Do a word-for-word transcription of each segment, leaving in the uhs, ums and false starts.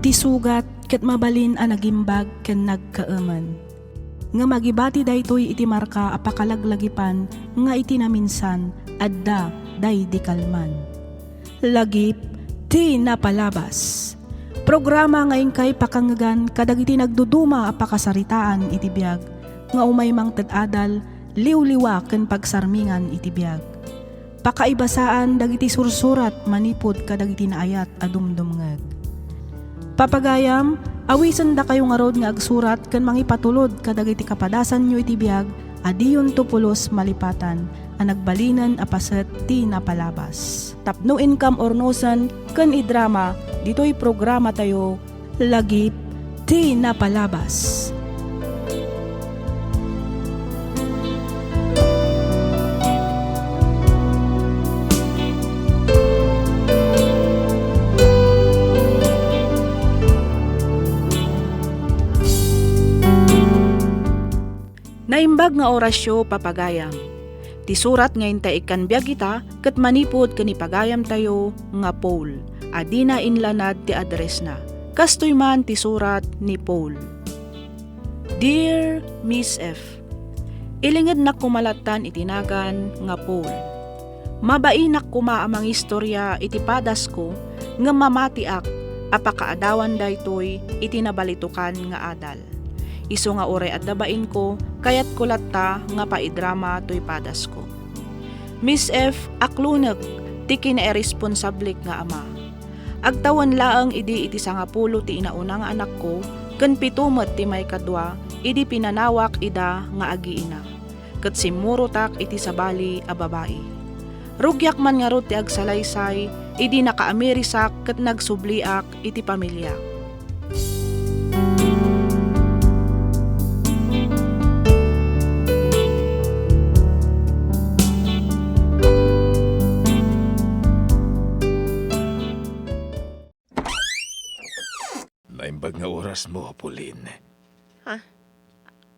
Isugat ket mabalin a nagimbag ken nagkaemen. Ngem agibati daytoy iti marka a pakalaglagipan nga iti naminsan adda daydi kalman. Lagip ti napalabas. Programa nga inkay pakangngegan kadagiti nagduduma a pakasaritaan iti biag nga umay mangted adal, liwliwa ken pagsarmingan iti biag. Pakaibasaan dagiti sursurat manipud kadagiti naayat a dumdumngeg. Papagayam, awisendakayo ngarud nga agsurat ken mangipatulod kadagiti kapadasanyo iti biag a diyonto pulos malipatan a nagbalinen a paset ti napalabas. Tapno inkam urnosen ken idrama ditoy programatayo, Lagip ti Napalabas. Naimbag nga orasyo, papagayam. Ti surat nga intay ikkan biag ita ket manipud ken ni pagayamtayo nga Paul, a dina inlanad ti addressna. Kastoy man ti surat ni Paul. Dear Miss F, ilingednak koma lattan iti nagan nga Paul. Mabainak koma a mangistorya iti padasko ngem mamatiak a pakaadawan daytoy iti nabalitokan nga adal. Isu nga uray adda bainko, kayatko latta nga paidrama toy padasko. Miss F, aklonek ti kinairresponsablek nga ama. Agtawen laeng idi iti sangapulo ti inauna nga anakko, ken pito met ti maikadua idi pinanawak ida nga agiina. Ket simmurotak iti sabali a babai. Rugiak man ngarud ti agsalaysay idi nakaamirisak ket nagsubliak iti pamiliak. Naimbag nga orasmo, Pauline. Ha?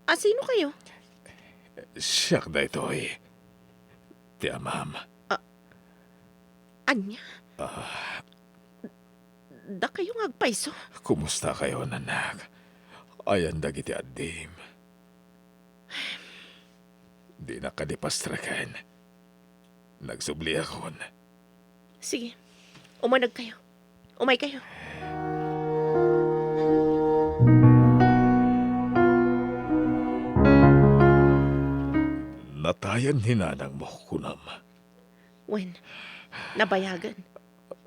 A, sino kayo? Siak daytoy. Ti amam. A, ania? Ah. Dakayo nga agpayso? Kumusta kayo, anak? Ayan dagiti addim. Dinak kadi pastreken. Nagsubliakon. Sige. Umaneg kayo. Umay kayo. Natayen ni nanangmo, kunam. Wen, nabayagen.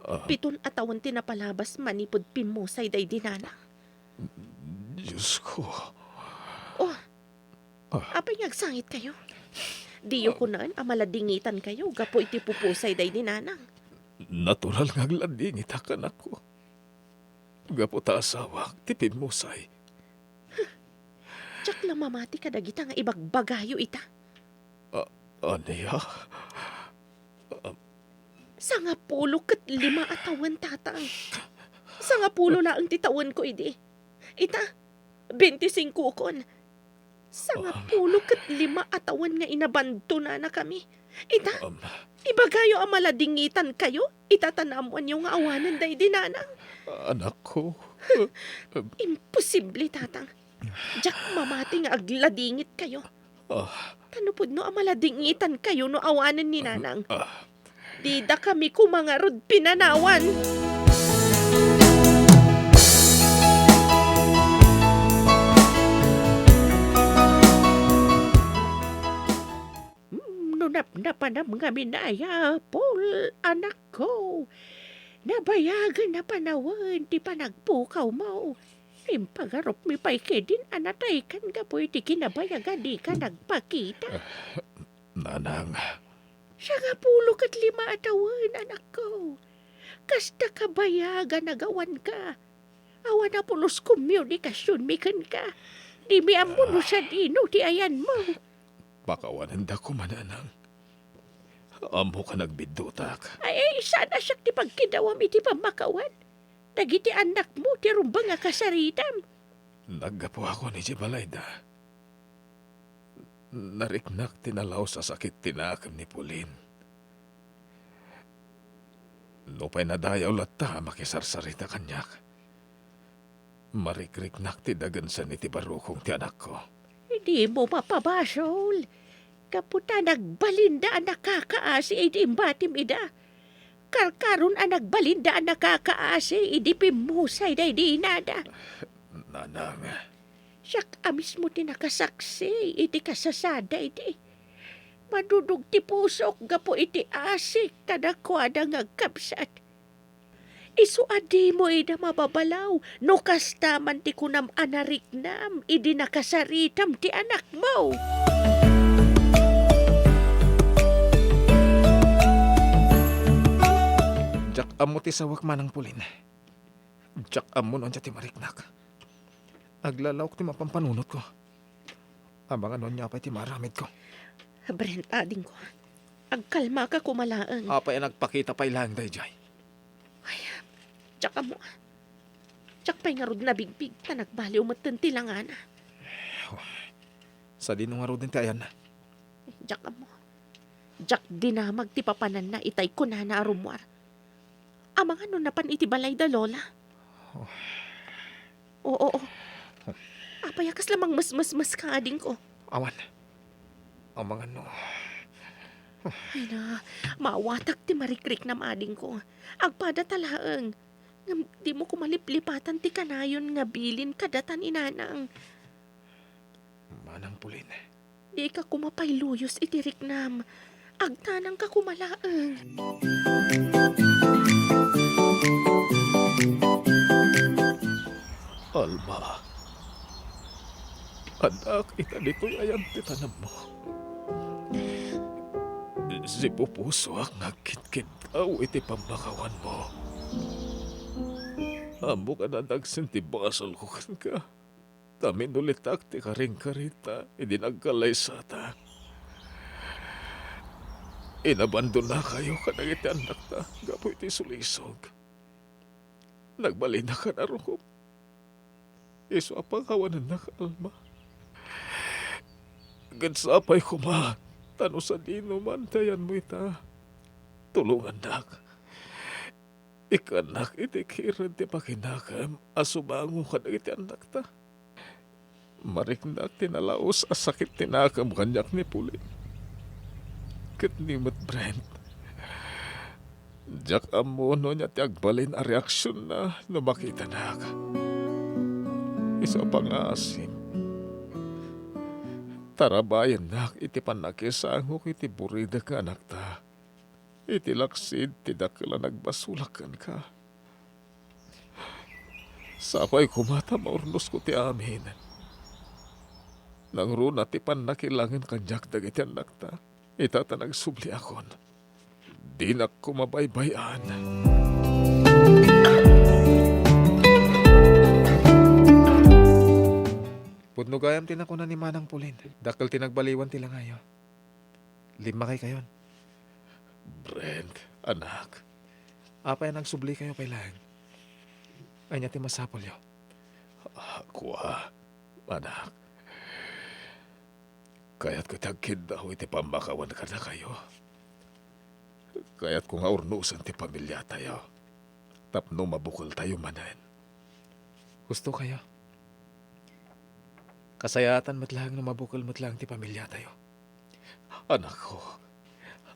Ah. Piton a tawen ti napalabas manipud pimmusay daydi nanang. Diyos ko. Oh, Ah. Apay nga agsangit kayo? Diyo Ah. kunaen a maladingitan kayo gapu iti pupusay daydi nanang. Natural nga agladingitak, anakko. Gapu ta asawak ti pimmusay. Diak la mamati kadagita nga ibagbagayo ita. Ah, ania? Ah. Sangapulo ket lima a tawen, tatang. Sangapulo laeng ti tawenko idi. Ita, bente singkokon. Sangapulo ket lima a tawen nga inabandonanakami. Ita, Um. ibagayo a maladingitan kayo. Ita ta naammoanyo nga awanen daydi nanang. Anakko. Imposible, tatang. Diak mamati nga agladingit kayo. Ah. Ta no pudno a maladingitan kayo no awanen ni nanang. Ah. Dida kami koma ngarud pinanawan. Mm, no napnapanam ngamin aya, Paul, anakko. Nabayagen a panawen ti panagpukawmo. Impagarupmi pay ketdin a nataykan gapu iti kinabayag a dika nagpakita. Ah, nanang. Sangapulo ket lima a tawen, anakko. Kasta kabayag a nagawanka. Awan a pulos komunikasionmi kenka. Dimi ammo no sadino ti ayanmo. Pakawanenda koma, nanang. Ammok a nagbiddutak. Ay, ay, saan a siak ti pagkidawam iti pammakawan? Dagiti annakmo ti rumbeng a kasaritam. Naggapuakon idiay balayda. Nariknak ti nalaus a sakit ti naakem ni Pauline. Nupay nadayaw latta a makisarsarita kaniak, Marikriknak ti dagensen iti barukong ti anakko. Dimo mapabasol. Gapu ta nagbalinda a nakakaasi idi imbatim ida. Karkaron a nagbalinda a nakakaasi idi pimmusayda idi inada. Nanang. Siak a mismo ti nakasaksi iti kasasada idi. Madudog ti pusok gapu iti asik kadakuada nga agkabsat. Isu a dimo ida mababalaw no kasta man ti kunam a nariknam idi nakasaritam ti anakmo. Diak ammo ti sawek, Manang Pulin. Diak ammo no ania ti mariknak. Aglalaok ti mapampanunotko. Amangan no ania pay ti maaramidko. Brent, adingko, agkalmaka koma laeng. Apay a nagpakita pay laeng daydiay? Ay, diak ammo. Diak pay ngarud nabigbig ta nagbaliw metten ti langana. Sadino ngaruden ti ayanna? Diak ammo. Diak dinamag ti papananna itay kunana a rummuar. Amangan no napan iti balay da Lola. Oh. Oo, oo. Apay a kasla mangmesmesmeska, adingko? Awan. Amangan no. Ay na, maawatak ti marikriknam, adingko. Agpadata laeng. Ngem dimo koma liplipatan ti kanayon nga bilin kadatan ni Nanang. Manang Pulin. Dika koma pay luyos iti riknam. Agtanangka koma laeng. Alma, anak, ita ditoy ayan ti tanammo. Sipupusoak nga agkitkiddaw iti pammakawanmo. Ammok a nadagsen ti basolko kenka. Ta minulitak ti karingkarita idi nagkallaysatak. Inabandonakayo kadagiti annakta gapu iti sulisog. Nagbalinaka a rukom. Isu a pakawanennak, Alma. Ket sapay koma, ta no sadino man ti ayanmo ita, tulongannak. Ikkannak iti kired ti pakinakem a sumango kadagiti annakta. Mariknak ti nalaus a sakit ti nakem kaniak ni Pulin. Ket ni met Brent. Diak ammo no ania ti agbalin a reaksionna no makitanak. Isu a pangngaasim. Tarabayennak iti pannakisangok iti buridek nga anakta. Iti laksid ti dakkel a nagbasolak kenka. Sapay koma ta maurnosko ti amin. Nangruna ti pannakilangen kaniak dagiti annakta. Ita ta nagsubliakon. Dinak koma baybay-an. Pudno gayam ti nakuna ni Manang Pulin. Dakkel ti nagbaliwan ti langayo. Limmakaykayon. Brent, anak. Apay a nagsublikayo pay laeng? Ania ti masapulyo? Ah, kua, anak. Kayatko ti agkiddaw iti pammakawan kadakayo. Kayatko nga urnosen ti pamiliatayo tapno mabukeltayo manen. Gustokayo? Kasayaatan met laeng no mabukel met laeng ti pamiliatayo. Anakko,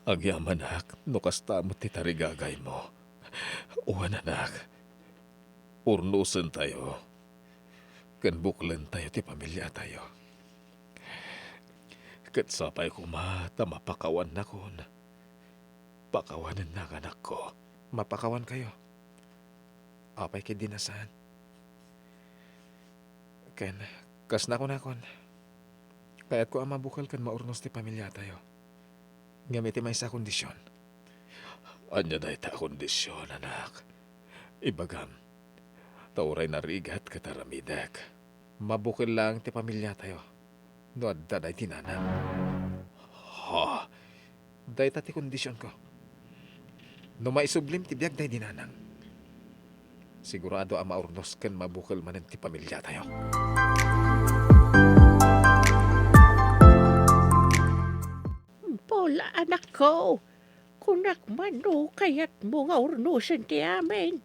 agyamanak no kasta met ti tarigagaymo. Wen, anak, urnosentayo ken buklentayo ti pamiliatayo. Ket sapay koma ta mapakawannakon. Pakawanennak, anakko. Mapakawankayo. Apay ketdi a saan? Ken, kas nakunakon, kayatko a mabukel ken maurnos ti pamiliatayo. Ngem iti maysa a kondision. Ania dayta a kondision, anak? Ibagam, ta uray narigat ket aramidek. Mabukel laeng ti pamiliatayo no adda daydi nanang. Ha? Dayta ti kondisionko. No maisublim ti biag daydi nanang, sigurado a maurnos ken mabukel manen ti pamiliatayo. Paul, anakko, kunak man no kayatmo nga urnosen ti amin.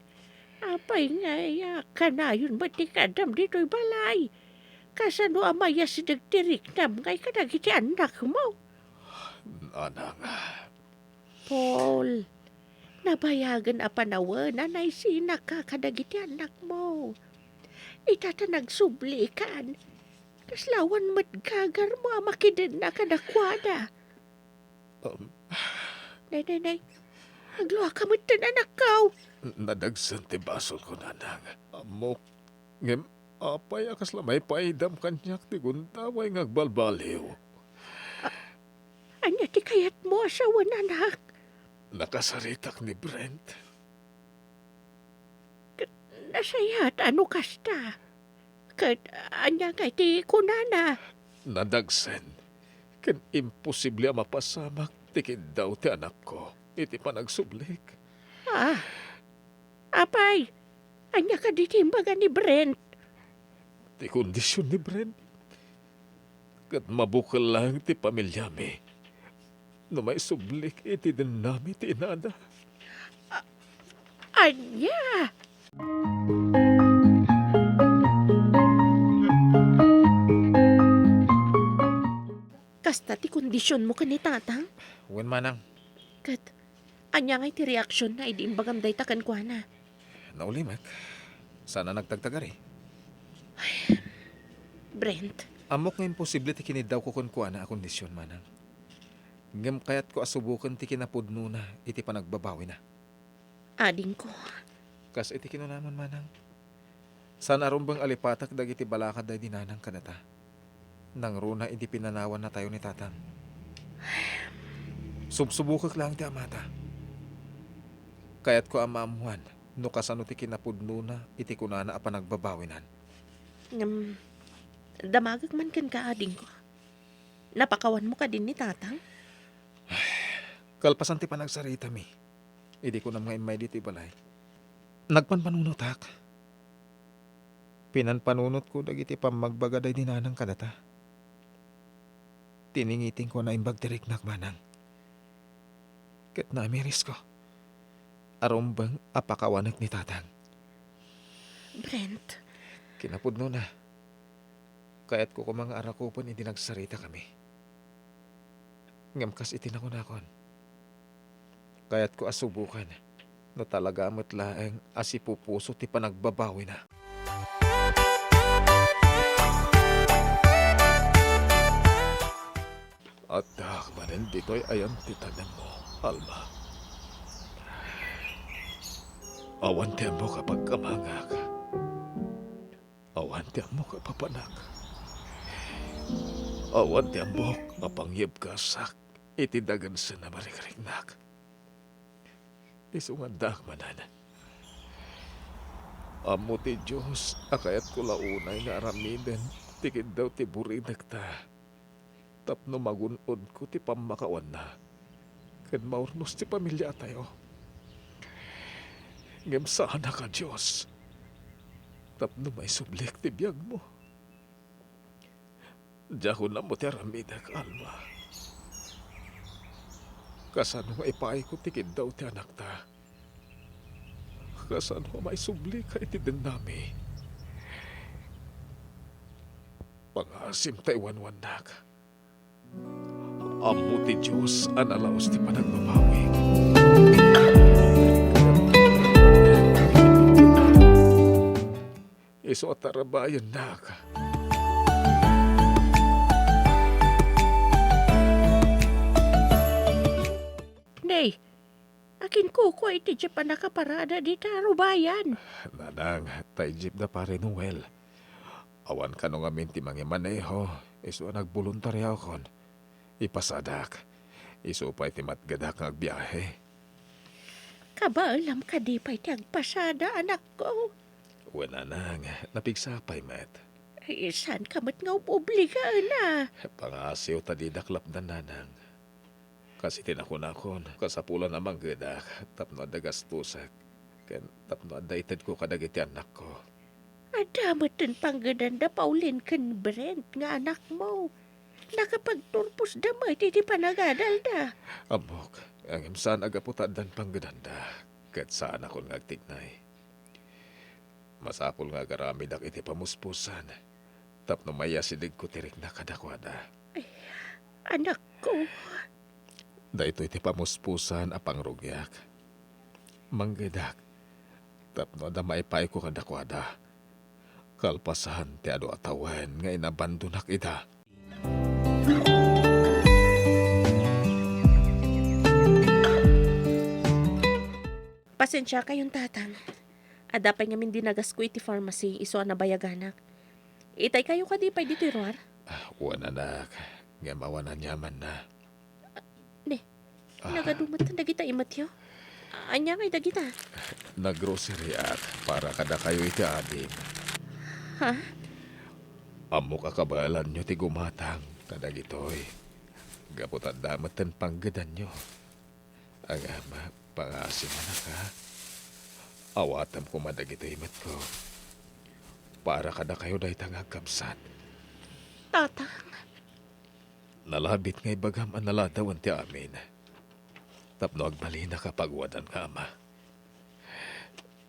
Apay ngay a kanayon met ti kaadam ditoy balay? Kasano a mayasideg ti riknam ngay kadagiti annakmo? Nanang. Paul, nabayagen a panawen a naisinaka kadagiti annakmo. Ita ta nagsublikan, kasla awan met gagarmo a makidenna kadakuada. Um. Nay, nay, nay. Agluaka metten, anakko. Nadagsen ti basolko, Nanang. Ammok, ngem apay a kasla maipaidam kaniak ti gundaway nga agbalbaliw? A-, ania ti kayatmo a sawen, anak? Nakasaritak ni Brent. Ket nasayaat a no kasta. Ket ania ngay ti kunana? Nadagsen, ken imposible a mapasamak ti kiddaw ti anakko iti panagsublik. Ah, apay, ania kadi ti imbaga ni Brent? Ti kondision ni Brent, ket mabukel laeng ti pamiliami no maisublik iti dennami ti inada. A-, ania? Kasta ti kondisionmo ken ni Tatang? Wen, Manang. Ket, ania ngay ti reaksionna idi imbagam dayta kenkuana? Naulimek. Saan a nagtagtagari. Brent. Ammok nga imposible ti kiniddawko kenkuana a kondision, Manang. Ngem kayatko a suboken ti kinapudnona iti panagbabawina. Adingko. Kas iti kinunamon, Manang, saan a rumbeng a lipatek dagiti balakad daydi Nanang kadata. Nangruna idi pinanawannatayo ni Tatang. Subsubokek laeng ti amata. Kayatko a maammoan no kasano ti kinapudnona iti kunana a panagbabawinan. Ngem, damagek man kenka, adingko. Napakawanmo kadin ni Tatang? Kalpasan ti panagsaritami, idi kunam nga immay ditoy balay, nagpanpanunotak. Pinanpanunotko dagiti pammagbaga daydi Nanang kadata. Tiningitingko a naimbag ti riknak, Manang. Ket naamirisko a rumbeng a pakawanek ni Tatang. Brent. Kinapudnona, kayatko koma nga arakupen idi nagsaritakami. Ngem kas iti nakunakon, kayatko a suboken no talaga met laeng a sipupuso ti panagbabawina. Addaak manen ditoy ayan ti tanemmo, Alma. Awan ti ammok a pagkamangak. Awan ti ammok a papanak. Awan ti ammok a pangyebkasak iti dagensen a marikriknak. Isu nga addaak manen. Ammo ti Dios a kayatko la unay nga aramiden ti kiddaw ti burinekta tapno magun-odko ti pammakawanna ken maurnos ti pamiliatayo. Ngem saanak a Dios tapno maisublik ti biagmo. Diakon ammo ti aramidek, Alma. Kasano nga ipaayko ti kiddaw ti anakta? Kasano nga maisublika iti dennami? Pangaasim ta iwanwannak. Ammo ti Dios a nalaus ti panagbabawik. Isu a tarabayennak. Nay, akin kukua iti jeep a nakaparada dita rubayan? Nanang, tay jeep da Pare Noel. Awan kano ngamin ti mangimaneho, isu a nagboluntario kon. Ipasadak. Isu pay ti matgedak nga agbiahe. Kabaelam kadi pay ti agpasada, anakko? Wen, Nanang, napigsa pay met. Ay, saanka met nga ub-obligaen a? Pangasiw ta didak lapdan, Nanang. Kas iti nakunakon, kasapulan a manggedak tapno adda gastosek ken tapno adda itedko kadagiti annakko. Adda metten panggedanda Pauline ken Brent nga anakmo. Nakapagturposda met iti panagadalda. Ammok, ngem saan a gapu ta addan panggedanda, ket saanakon nga agtignay. Masapul nga agaramidak iti pamuspusan tapno maiyasidegko ti rikna kadakuada. Ay, anakko. Daytoy ti pamuspusan a pangrugiak. Manggedak tapno adda maipayko kadakuada, kalpasan ti adu a tawen nga inabandonak ida. Pasensiakayon, Tatang. Adda pay ngamin dinagasko iti pharmacy isu a nabayaganak. Itaykayo kadi pay ditoy ruar? Ah, wen, anak. Ngem awan aniamanna. Ne, ah, nagadu met dagita imatyo? Ania ngay dagita? Naggroceryak para kadakayo iti adim. Ha? Ammok a kabaelanyo ti gumatang kadagitoy. Gapu ta adda metten panggedanyo. Agama, pangaasim, anak, ha? Awatem koma dagitoy imatko. Para kadakayo dayta nga agkabsat. Tatang. Nalabit nga ibagam a naladawen ti amin tapno agbalinaka a paguadan nga ama.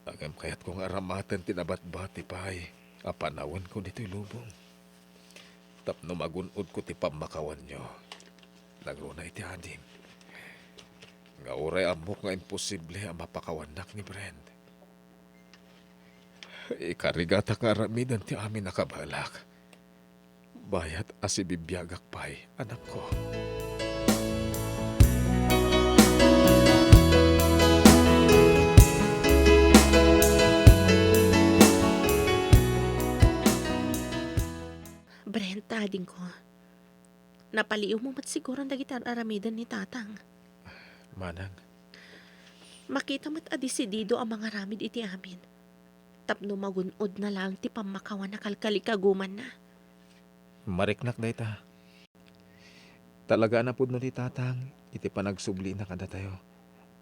Ngem kayatko nga aramaten ti nabatbati pay a panawenko ditoy lubong tapno magun-odko ti pammakawanyo. Nagruna iti adim nga uray ammok nga imposible a mapakawannak ni Brent. Ikarigatak nga aramiden ti amin a kabaelak. Bayat a sibibiagak pay, anakko. Brent, adingko, napaliiwmo met siguron dagiti ar-aramiden ni Tatang. Manang. Makita met a desidido a mangaramid iti amin. Tapno magun-odna laeng ti pammakawan a kalkalikagumanna. Mariknak dayta. Talaga a napudno ti Tatang iti panagsublina kadatayo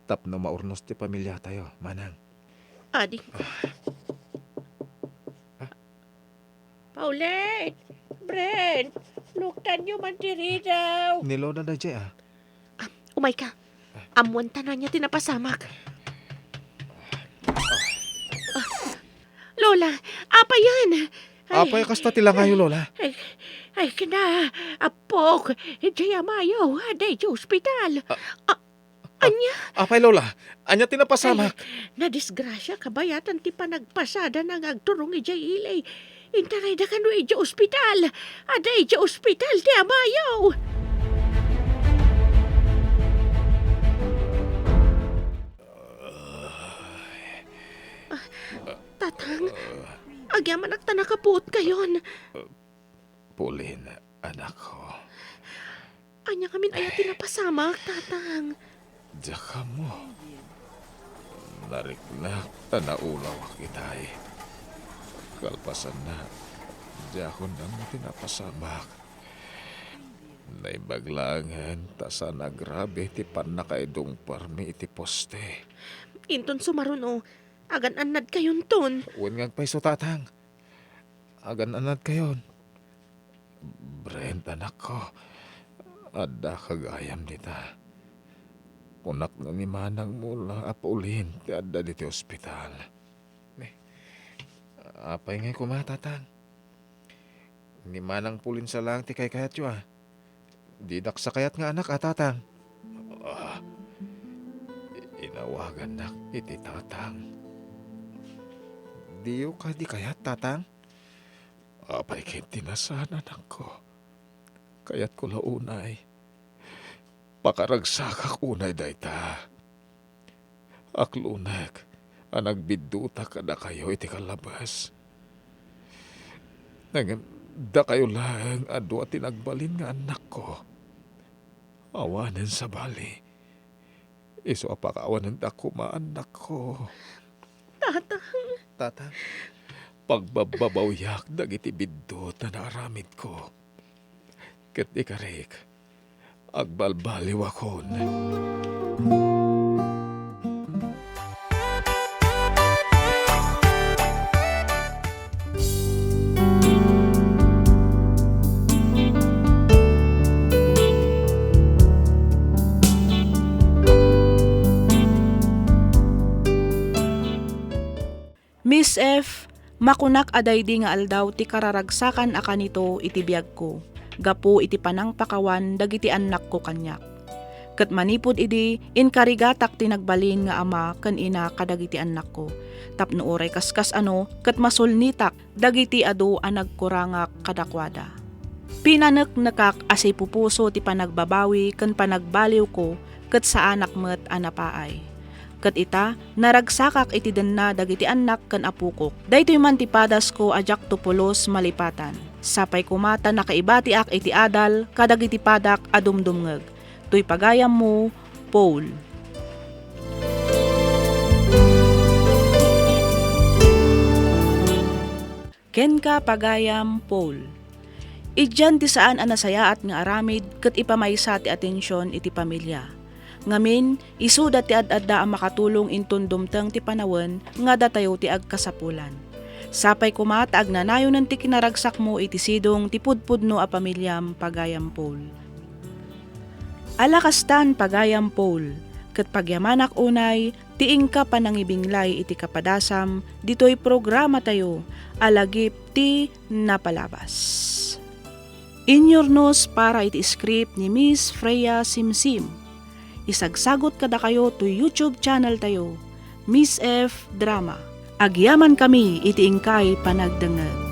tapno maurnos ti pamiliatayo, Manang. Adingko. Ah. Pauline! Brent! Luktanyo man ti ridaw! Ni Lola daydiay, ah. Ah, umayka. Ammoanta no ania ti napasamak. Ah, Lola, apayen? Ay. Apay kasta ti langayo, Lola? Ay, ay, kina, apok, idiay amayo, adda idiay ospital. Ah. Ah, ania? Apay, Lola, ania ti napasamak? Ay, nadisgrasia kabayatan ti panagpasadana nga agturong idiay ili. Intarayda kano idiay ospital. Adda idiay ospital ti amayo. Ah, Tatang, agyamanak ta nakapuotkayon. Pauline, anakko. Ania ngamin aya ti napasamak, Tatang? Diak ammo. Nariknak ta naulawak itay. Kalpasanna, diakon ammo ti napasamak. Naimbag laengen ta saan a grabe ti pannakaidungpermi iti poste. Inton sumaruno, agan-annadkayonton. Wen nga agpayso, Tatang. Agan-annadkayon. Brent, anakko, addaka gayam dita. Kunakna ni manangmo la a Pauline ti adda ditoy ospital. Eh, apay ngay koma, Tatang? Ni Manang Pauline sa laeng ti kaykayatyo, a. Didak sa kayat nga anak a, Tatang. Ah, i-, inawagannak iti tatang. Diyo kadi kayat, Tatang? Apay ket ti nasaan, anakko? Kayatko la unay. Pakaragsakak unay dayta. Aklunek a nagbiddutak kadakayo iti kallabes. Ngem dakayo laeng a dua ti nagbalin nga annakko. Awanen sabali. Isu a pakawanendak koma, annakko. Tatang. Tatang. Pagbabbabawiak dagiti biddut a naaramidko. Ket ikarik, agbalbaliwakon. Miss F, Makunak a daydi nga aldaw ti kararagsakan a kanito iti biagko, gapu iti panangpakawan dagiti annakko kaniak. Ket manipud idi, inkarigatak ti nagbalin nga ama ken ina kadagiti annakko, tapno uray kaskas-ano ket masulnitak dagiti adu a nagkurangak kadakuada. Pinaneknekak a sipupuso ti panagbabawi ken panagbaliwko ket saanak met a napaay. Ket ita, naragsakak iti denna dagiti annak ken apokok. Daytoy man ti padasko a diakto pulos malipatan. Sapay koma ta nakaibatiak iti adal kadagiti padak a dumdumngeg. Toy pagayammo, Paul. Kenka, pagayam Paul. Idian ti saan a nasayaat nga aramid ket ipamaysa ti atension iti pamilia. Ngamin, isuda ti ad-adda a makatulong inton dumteng ti panawen nga datayo ti agkasapulan. Sapay koma ta agnanayonen ti kinaragsakmo iti sidong ti pudpudno a pamiliam, pagayam Paul. Ala kastan, pagayam Paul, ket pagyamanak unay ti inka panangibinglay iti kapadasam ditoy programatayo a Lagip ti Napalabas. Inurnos para iti script ni Miss Freya Simsim. Isagsagot kadakayo toy YouTube channel tayo, Miss F Drama. Agyamankami iti inkay panagdengngeg.